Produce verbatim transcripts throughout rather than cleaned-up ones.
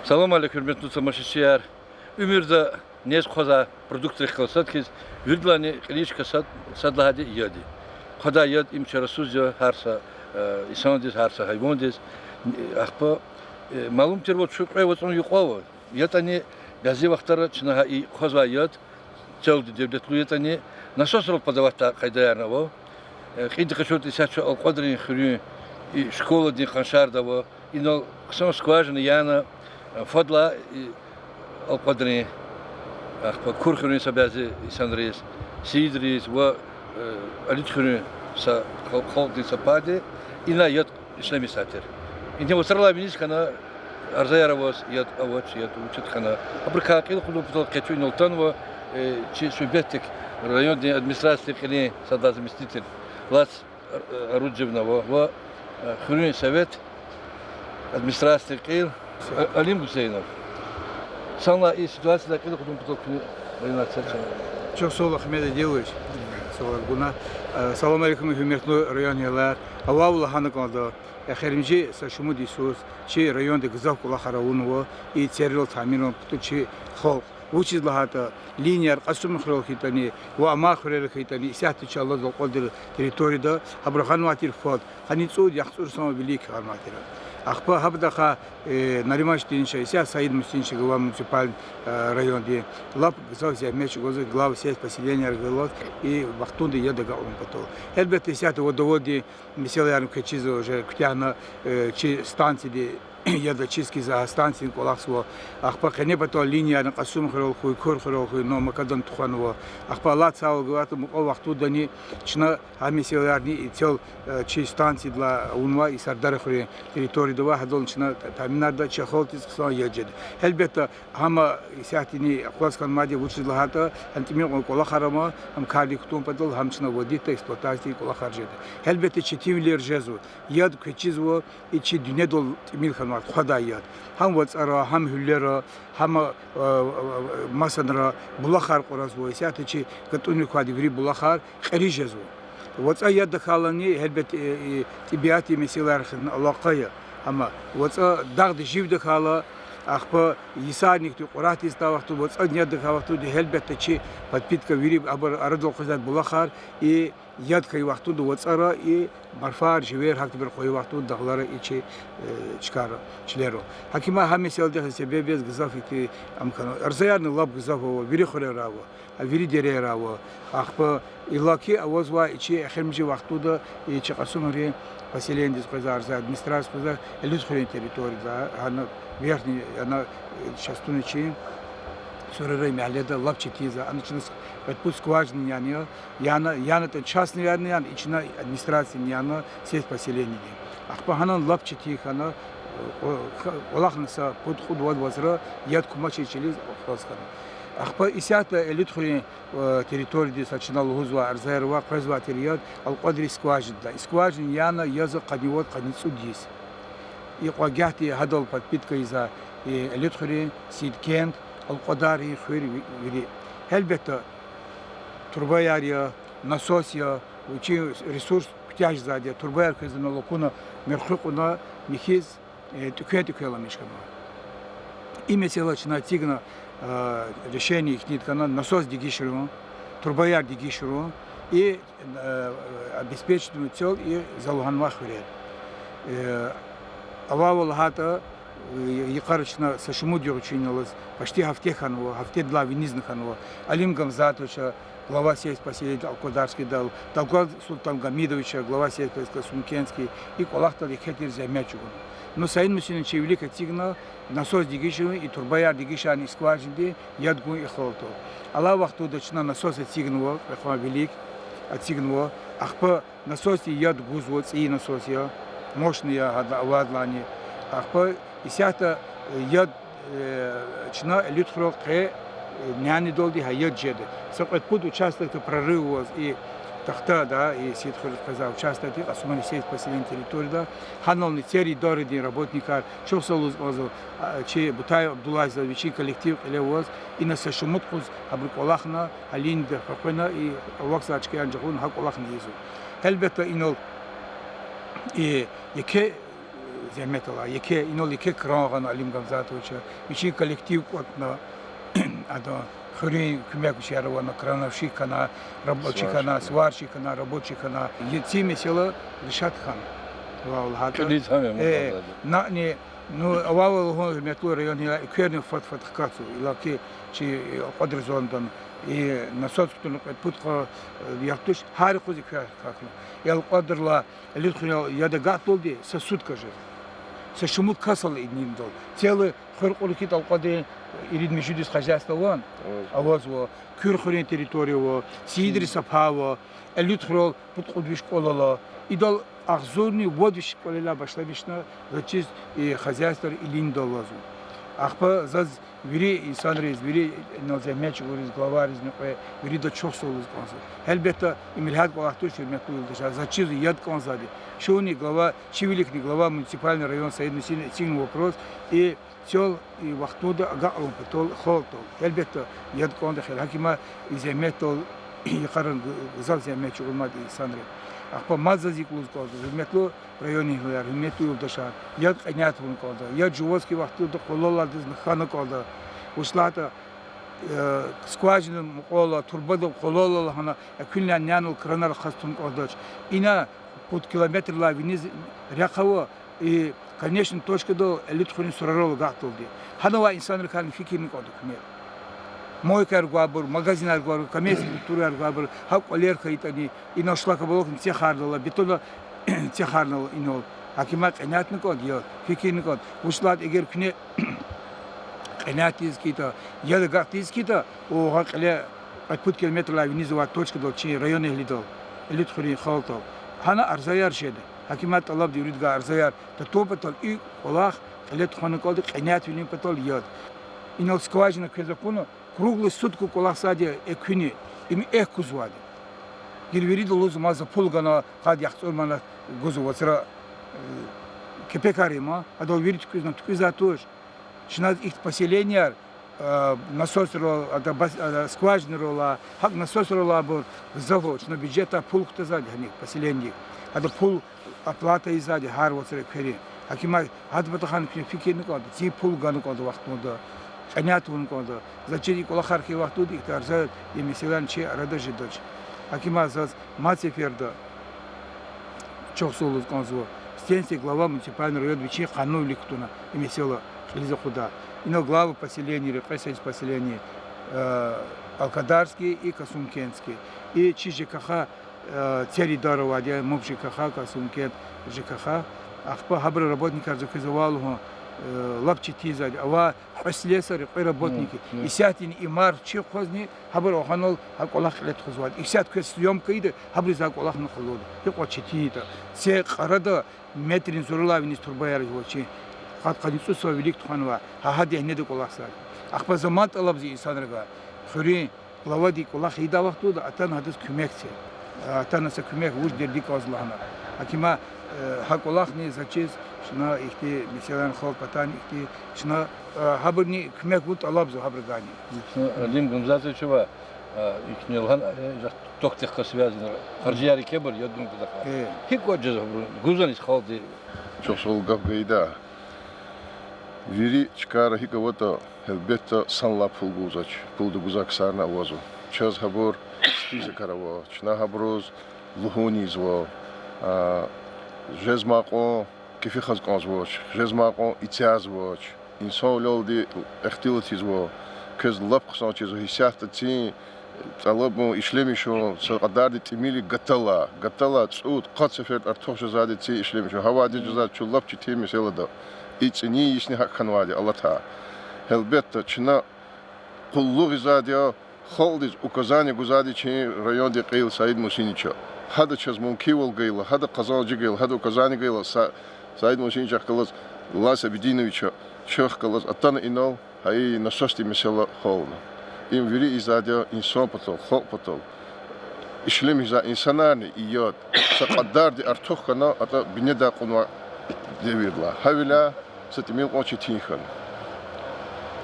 Салам алейк, гьуьрметлу тамашачияр! Уьмуьрда нез хъвазвай продуктрихъ галаз сад хьиз, виридалайни кьилин чка сад, сад лагьайди яд я. Хъвадай яд им чарасуз я, гьар са, э, инсандиз, гьар са гьайвандиз. Ахпа, э, малум тирвал, чун кьве вацӀун юкьва ава. ЯтӀани бязи вахтара чна гьа и хъвазвай яд, целди девлетлу ятӀани, насосрал подавать ийидай къайдаярни ава. Э, кьилди къачуртӀа, исятда чун Алкьвадрин хуьруьн, и школадин къаншарда ава. Инал хъсан скважина яна, э, фадлай, и Алкьвадрин, ахпа Кур хуьруьн са бязи инсанриз, Сийидриз ва, э, Алют хуьруьн са хал-, халкьдин са пади ина яд ишлемишзавай тир. Ингье вацралай виниз хьана, арзаяр аваз, яд авач, яд вучиз хьана. Абурукай кьил кьудан патал къе чун инал атанва, э, чи суьгьбетдик райондин администрациядин кьилин сад лагьай заместитель Лац Аруджевна ва, ва, э, хуьруьн совет администрациядин кьил, э, Алим Гусейнов. Санлай и ситуациядай кьил кьудан патал куьне районар церчана. Чухсагъул, Ахмед Адилович. Суал гуна. Э, салам алейкум, гьуьрметлу район аялар. Авайвал лагьана кӀанда, эхиримжи са шумуд йисуз чи районда гзаф кӀвалахар авунва и церерал тамирун патал чи халкь. Вучиз лагьайтӀа линияр Кьасумхуь хуьрел хьайитӀани ва амай хуьрерал хьайитӀани, исятда чаз алаз Алкьвадрин территорияда, гьабуру гъанвай тир фад, къанни цӀуд, яхцӀур йисан вилик гъанвай тир. Ахпа гьабурухъай, э, Нариман Штинча, исятда Саид Мустинча глава муниципальный, э, райондин, лап гзаф зегьмет чӀугвазва глава сельских поселенияр галаз и вахтунда яд агакьун патал. Гьелбетда, исятда водоводдин месэлаярни квез чизва, уже куьтягьна, э, чи станцияди яд очисткадиз, а станциядин кӀвалахзава. Ахпа къенепатал линиярни Кьасумхуьрел хьуй, Кур хуьрел хьуй, Новая Макадан тухванва. Ахпа Аллагьди сагъвал гузватӀа, мукьва вахтундани чна гьа месэлаярни и цел, э, чи станциядилай авунвай, и Сардара хуьруьн территорияда авай, гьадални чна та-, таминарда, чи халкьдиз хъсан яд жеда. Гьелбетда, гьам исятдани акъваз хьанмайди, вучиз лагьайтӀа гьам тӀимил кьван кӀвалахар ама, гьам кардик кутун патал, гьам чна вад ятӀа эксплуатациядин кӀвалахар жеда. Гьелбетда, четинвилер жезва, яд квез чизва, и чи дуьньядал тӀимил хьанвай, хъвадай яд. Гьам вацӀара, гьам гьуьлера, гьам, э, масанра булахар кьуразва, исятда чи гатӀунрик квайди вири булахар кьери жезва. ВацӀа яд тахьайлани, гьелбет, э, и тӀебиатдин месэлаяр хьана алакъа я. Амма вацӀа дагъда жив тахьайла, ахпа йисарникди кьурагьдиз атай вахтунда, вацӀа яд тахьай вахтунда, гьелбетда, чи подпитка вири абур арадал къвезвай булахар и яд хьайи вахтунда вацӀара и марфар, живер, гьахьтинбур къвайи вахтунда дагълара и чи, э, чкайра, чилерал. ГьакӀ им гьа месэладихъ себеб яз гзаф ихьтин ам хьанва. Арзаярни лап гзаф ава, вири хуьрера ава, а вири дерейра ава. Ахпа иллаки авазвай и чи эхиримжи вахтунда и чи Кьасумхуьруьн поселениедиз къвезвай арзаяр, администрациядиз къвезвай, Алют хуьруьн территорияда, гьана верхний, ана, э, частуна чи Сурарай мягьледа лап четинзава. Ана чна с-, кьвед-пуд скважина яна, яна, янатӀа частныйярни яна, и чна администрациядин яна, сельпоселениедин. Ахпа гьанани лап четин хьана, э, кӀва-, кӀвалахна са пуд-кьуд-вад вацра яд кумачиз чилиз акъваз хьана. Ахпа исятда Алют хуьруьн, э, территорияди са чна лугьузвай арзаяр ва къвезвай тир яд Алкьвадрин скважинадай. И скважина яна язва къанни вад, къанни цӀуд йис. И кьван гагьди гьадал подпитка ийизвай, э, Алют хуьруьн, Сидкент, Алкьвадрин хуьр ви-, вири. Гьелбетда, турбаяр я, насос я, вичин ресурс куьтягь жезвайди я, турбаяр квез ана лукӀуна, муьрхъуь кьуна, михьиз, э, тӀуьквен-тӀуьквенламиш хьанва. И месэла чна эцигна, э, решение ихьтинди хьана, насос дегишарун, турбаяр дегишарун, и, э, обеспечить авун цел и за лугьанвай хуьрер. Э, авайвал лагьайтӀа, э, йикъара чна са шумуд югъ чуьнналаз, почти гьафте хьанва, гьафтедилай винизни хьанва. Алим Гамзатовича, глава сельского поселения Алкьвадарскийдал, Далгваз Султангьамидовича, глава сельского поселения Касумкентский, и кӀвалахдал еке тир зегьмет чӀугуна. Ну, Саид Мусинан чи вилик эцигна, насос дегишарун, и турбаяр дегишарун и скважинади яд гун и халатал. Алай вахтунда чна насос эцигнава, кьве хва вилик эцигнава, ахпа насосди яд гузва, цӀийи насос я, мощный я, гьада авайдалайни. Ахпа исятда, э, яд, э, чна Алют хуьрел къе, э, нянидалди гьа яд жеда. Са кьвед-пуд участокда прорыв аваз и Тахтада, и Сидхуьр къвезвай участокди, Кьасумхуьруьн сельпоселениедин территорияда, гьанални цер идарадин работникар, чухсагъул лугьуз кӀанзава, а, чи Бутаев Абдуллазиз, вичин коллектив кьиле аваз, ина са шумуд къуз гьабуру кӀвалахна, гьа линияр къекъвена, и авахьзавай чкаярни жагъурна гьа кӀвалахна ийизва. Гьелбетда, инал и еке Зегьмет алай, еке, инал еке кран гъана Алим Гамзатовича, вичин коллектив кӀватӀна, ада хуьруьн куьмекчияр авуна, крановщик хьана, рабочий хьана, сварщик хьана, рабочий хьана. Е, ци месэла решать хьана. Валлагь, гьатта. Кьилиз гьам я, э, мукьвал. Нани, ну, авайвал лугьун, гьуьрметлу районни, экверни фад-фад хкатзава. Иллаки чи, э, кьвадра зонадан, и насос кутуна кьвед-пуд къа, э, ярх туш, гьар юкъуз эквер хкахьна. Элкъведралай Элитхуьрел яд агакьдалди са сутка жезва. Са шумуд касал инал. Цел Хуьр Кьур хьайитӀа элкъведрин ирид-муьжуьд йис хозяйство ван. Авазва. Куьр хуьруьн территория ава, Сиидри Сапа ава, Элитхуьрел пуд-кьуд виш кӀвал ала. Идал агъзурни вад виш кӀвалелай башламишна, заз чиз, и хозяйствояр илиндал авазва. Ахпа заз вири инсанриз, вири инал зегьмет чӀугуриз, главайризни кьве, виридаз чухсагъул лугьуз кӀанзава. Гьелбетда, и мергьяд кӀвалах туш, гьуьрметлуди юлдашар, заз чиз яд кӀанзавайди. Чунни глава, чи виликни глава муниципальный район Саид Мусин эцигна вопрос, и цел и вахтунда агакьарун патал, халкьдал. Гьелбетда, яд кӀанда хьи, гьакимар и зегьметдал, йикъара гзаф зегьмет чӀугурмади инсанри. Ахпа мад заз икӀ лугьуз кӀанзава, гьуьрметлу райондин эгьлияр, гьуьрметлу юлдашар, яд кьенятун кӀанда, яд жувазкай вахтунда къвалалдиз механа кӀанда. Вучиз лагьайтӀа, э, скважина мукьвал ала, турбадал къвалал ала лагьана, экуьнилай нянал кранар ахъаз тун кӀандач. Ина пуд километрдилай виниз рехъ ава, и конечный точкадал Элитхуьрин сурарал агакьдалди. Гьанавай инсанрикайни фикирна кӀанда куьне. Мойкаяр гвайбур, магазинар гвайбур, коммерческий структураяр гвайбур, гьа кӀвалер хьайитӀани, инал шлакоблокни цехарнал, бетонни цехарнал инал. Гьакимар кьенятна кӀанда, я фикирна кӀанда. Вучиз лагьайтӀа эгер куьне кьенятдиз хьайитӀа, яд агакьдиз хьайитӀа, гьа кьиле кьве-пуд километрдилай виниз авай точкадал чи районэгьлидал, Элитхуьрин халкьдал гьана арзаяр жеда. Гьакимар тӀалабда виридгай арзаяр татун патал, и кӀвалах кьиле тухвана кӀанда кьенятвилин патал яд. Инал скважина квез акуна, круглые сутки кӀвалахзавайди я экуьни, им экв кузвайди. Гила вирида лугьузва, ма за пул гана, къад яхцӀур манат гузва вацра, э, кепекар я ма, адал вири туькӀуьрна туькӀуьрзавайди туш. Чна ихьтин поселенияяр, э, насосрал, ада бас-, ада скважинарал, гьакӀ насосрал абур гзаф ава, чна бюджетдай пул кутазвайди гьаник поселениедик. Ада пул оплата ийизвайди гьар вацра экверин. Гьакимар гьадан патахъай куьне фикирна кӀанда, ци пул гана кӀанда вахтунда, кьенятна кӀанда. Заз чиз и кӀвалахар хьайи вахтунда ихтияр за и месэлани чи арада жедач. Гьакимар заз мад сеферда чухсагъул лугьуз кӀанзава. Стенсия глава муниципальный район вичин къанунвилик кутуна и месэла кьилиз акъудна. Инал главы поселенийри, кьве садиз поселение, э, Алкадарский и Касумкентский. И чи ЖКХ, э, цер идара авайди я, МУП ЖКХ, Касумкент ЖКХ. Ахпа гьабурун работникар за квез авай лугьун, э, лап четинзавайди. Авай кьве слесарь, кьве работники. Исятдани имар чи хъвазни, гьабур агъанал гьа кӀвалах кьиле тухузвайди. Исятда квез съёмка ийида, гьабуруз гьа кӀвалахни къалурда. Гьикьван четин ятӀа. Це кьарада метрин зуралай виниз турбаяр жува чи. Къад-къадни цӀусад вилик тухванвай, гьа гьа дегьнеда кӀвалахзавайди. Ахпа за мад тӀалабзава инсанрикай, хуьруьн главади кӀвалах ийидай вахтунда атана гьадаз куьмек це. Атана са куьмек, вуч дерди кӀанзава лагьана. Гьакимар, э, гьа кӀвалахни заз чиз, чна ихьтин месэлани халкь патай ихьтин, чна, э, гьабурни куьмек гун тӀалабзава гьабурукайни. Алим Гамзатович, ва, э, ихьтин лагьана, э, жах токдихъ галаз связано. Харжияр кхьейбур, я дум кудахъ. Э. Гьикӏ кваз жезва абуру? Гузвани халкьди? Чухсагъул гаф гайида. Вири чкайра гьикӏ аватӏа, гьелбетда, санлай пул гузвач, пулди гузвай ксарни авазва. Чаз гьабур списокар ава, чна гьабуруз лугьун ийизва, а, жезмай кьван кефи хаз кӏанзавач, жезмай кьван эцязвач. Инсанвилелди ихтилат ийизва, квез лап хъсан чизва, исятда цин тӏалабун, ишлемишун, са кьадарди тӏимил я гатала, гатала цӏуд-къад сеферда артух жезвайди цин ишлемишун. Гьавайди жезвайди чун лап четин месэлада. И цӏинин йисни гьакӏ хьанвайди алатай. Гьелбетда, чна къуллугъзавайди я халкьдиз, указание гузвайди чи райондин кьил Саид Мусинича. Гьада чаз мумкинвал гайила, гьада къазанж гайила, гьада указание гайила, Са-, Саид Мусиничахъ галаз, Лас Абидиновича, чахъ галаз атана инал, гьа и насосдин месэла гьялна. Им вири ийизвайди я инсан патал, халкь патал. Ишлемишзавай инсанарни и яд са кьадарди артух хьана, атӏа бинедай кьунвай девирдилай. Гьавиляй са тӏимил кьван четин хьана.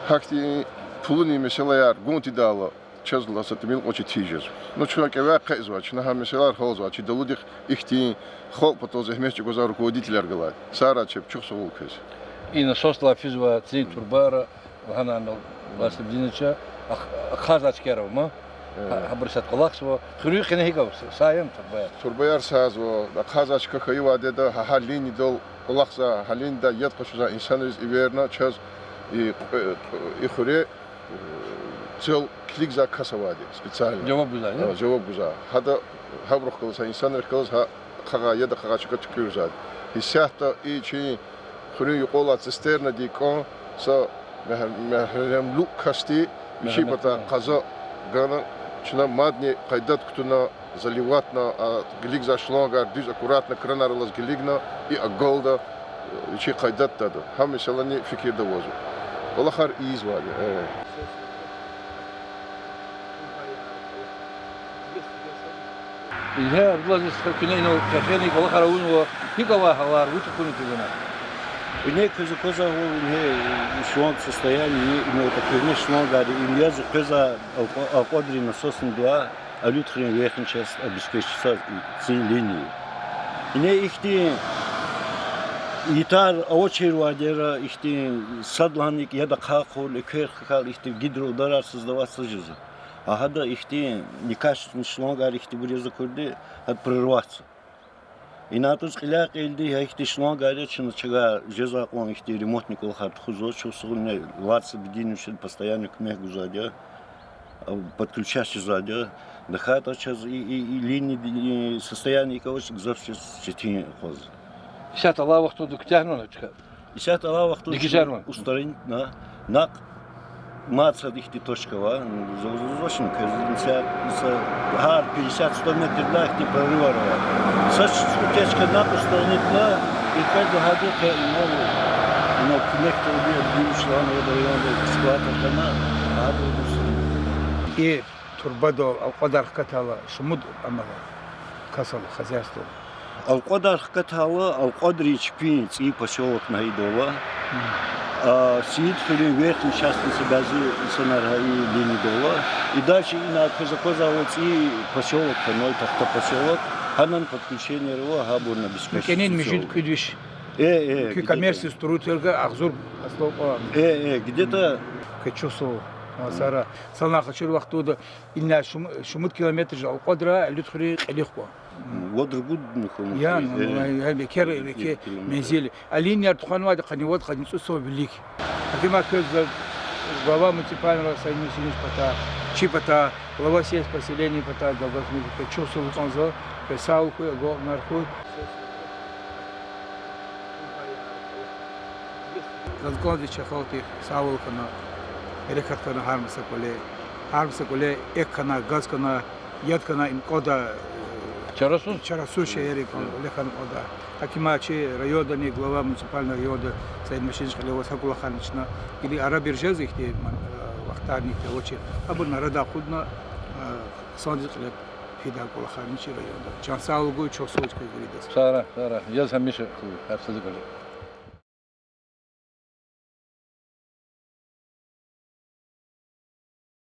Гьахьтин пулунин месэлаяр гун тийидайла, Чаз ласа тӀимил кьван чи тийижез. Ну, чна кӀевяй къвезва, чна гьа месэлаяр гьялзава, чи далудихъ ихьтин халкь патал зегьмет чӀугвазвай руководителар галай. Сагърай чеб, чухсагъул квез. И насосдилай физва цин турбаяр, лагьана ана Василий Владимировича, ах-, ахъайзавай чкаяр ама. Э. Гьа-, гьабур исятда кӀвалахзава. Хуьруьн къене гьикӀ ава, са-, саянни турбаяр? Турбаяр сазва, ахъайзавай чка хьайивайди я, гьа, гьа линиядал кӀвалахзавай, гьа линиядай яд къачузвай инсанриз эверна, чаз и кьве-, и хуьре цел килигзавай кас авайди, специально. Жаваб гузвай, я? А, жаваб гузвай. Гьада, гьабурухъ галаз, гьа инсанрихъ галаз гьа хъагъай, яд хъагъай чка туькӀуьрзавайди. Исятда и чи хуьруьн юкьвал алай цистернадин кӀан са мегь-, мегьремлу касди вичи патай къаза гана, чна мадни къайдада кутуна, заливатьна, а, килигзавай шлангар дуьз аккуратно кранар алаз килигна, и агалда, э, вичи къайдада тада. Гьа месэлани фикирда авазва. КӀвалахар ийизвайди я, э. Ингье, Абдулазиз стха, куьне инал чешнедин кӀвалахар авунва, гьикӀ авай гьалар, вуч акуна куьне? Ингье, квез аквазвайвал, ингье, шланг состояние, ингье, ингье, такуьрне шлангари, ингье, яз къвезвай алкъо-, алкъвадрин насосныйдилай Алуьтхуьруьн верхний часть обеспечивать ийизвай цин линия. Ингье ихьтин йитар авачирвайди я, ихьтин сад лагьана икӀ яд ахъа хьайила, эквер хкайла, ихьтин гидроударар создаваться жезва. А гьада ихьтин некачественный шлангар ихьтинбур яз акурди, гьада прорваться. Инай тӀуз кьиляй-кьилди гьа ихьтин шлангар я, чна чавай жезвай кьван ихьтин ремонтный кӀвалахар тухузва, чухсагъул, Владислав Бединовича постоянно куьмек гузвайди я, а, подключать жезвайди я. ТахьайтӀа чаз и, и, и линияди, и состояние икӀ авач, гзаф чаз четин акъвазда. Исятда алай вахтунда куьтягьнавани чка? Исятда алай вахтунда дегишарнавани? Устранитьна, накь мад сад ихьтин точка ава, заз-, заз-, заз-, квез исятда са гьар пятьдесят-сто метрдилай ихьтин прорывар ава. Са утечка накь устранитьна, и квез гьади къе, ну, ну, куьмек тавуди, бинушлан, районда экскаватор хьана, гьади устранитьна. И турбадал алкьвадар хкатайла шумуд ама кас ала, хозяйство? Алкьвадар хкатайла, алкьвадрин чпин цӀийи посёлокна гьа идалай, а, Сеидхуьруьн верхний частьни са бязи инсанар гьа и линияда ала. И дальше ина квез аквазвайвал цӀийи посёлок хьанай, Тахта посёлок, гьанани подключенияр ава, гьабурни обеспечить жезва. КӀанин муьжуьд кӀуьд виш. Э, э, куь гидета. Коммерция структурага агъзур аслан кьван. Э, э, гидета. Квез чухсагъул, Сара. Санлай къачур вахтунда ина шум-, шумуд километр жал алкьвадра Алуьтхуьруьн кьилихъ кьван. Вад ругуд мухьмуд. Яни, э, ну, э, бекер, э, реке, километр. Мензил. А линияр тухванвайди къанни вад, къанни цӀуд йисан вилик. Гьакимар квез за глава муниципального Саид Мусинович патай, чи патай, глава сельского поселения патай, Далгатмедов патай чухсагъул кӀанзава, квез сагъвал хьуй, агалкьунар хьуй. Заз кӀанзава чи халкьдихъ сагъвал хьана, берекат хьана гьар маса кӀвале. Гьар маса кӀвале экв хьана, газ хьана, яд хьана, им кӀанда, чарасуз, чарасуз шейэр, им кӀан-, лехана кӀанда. Гьакимар чи райондани, глава муниципального района Саид Мусинович кьиле аваз гьа кӀвалахарни чна, или арабир жез ихьтин, ма-, вахтарни ихьтин авачир. Абурни арадай акъудна, хъсандиз кьиле фида кӀвалахарни чи районда. Чан сагъвал гуй, чухсагъул квез виридаз. Сагърай, сагърай. Яз гьамиша хьуй, гьар са декӀада.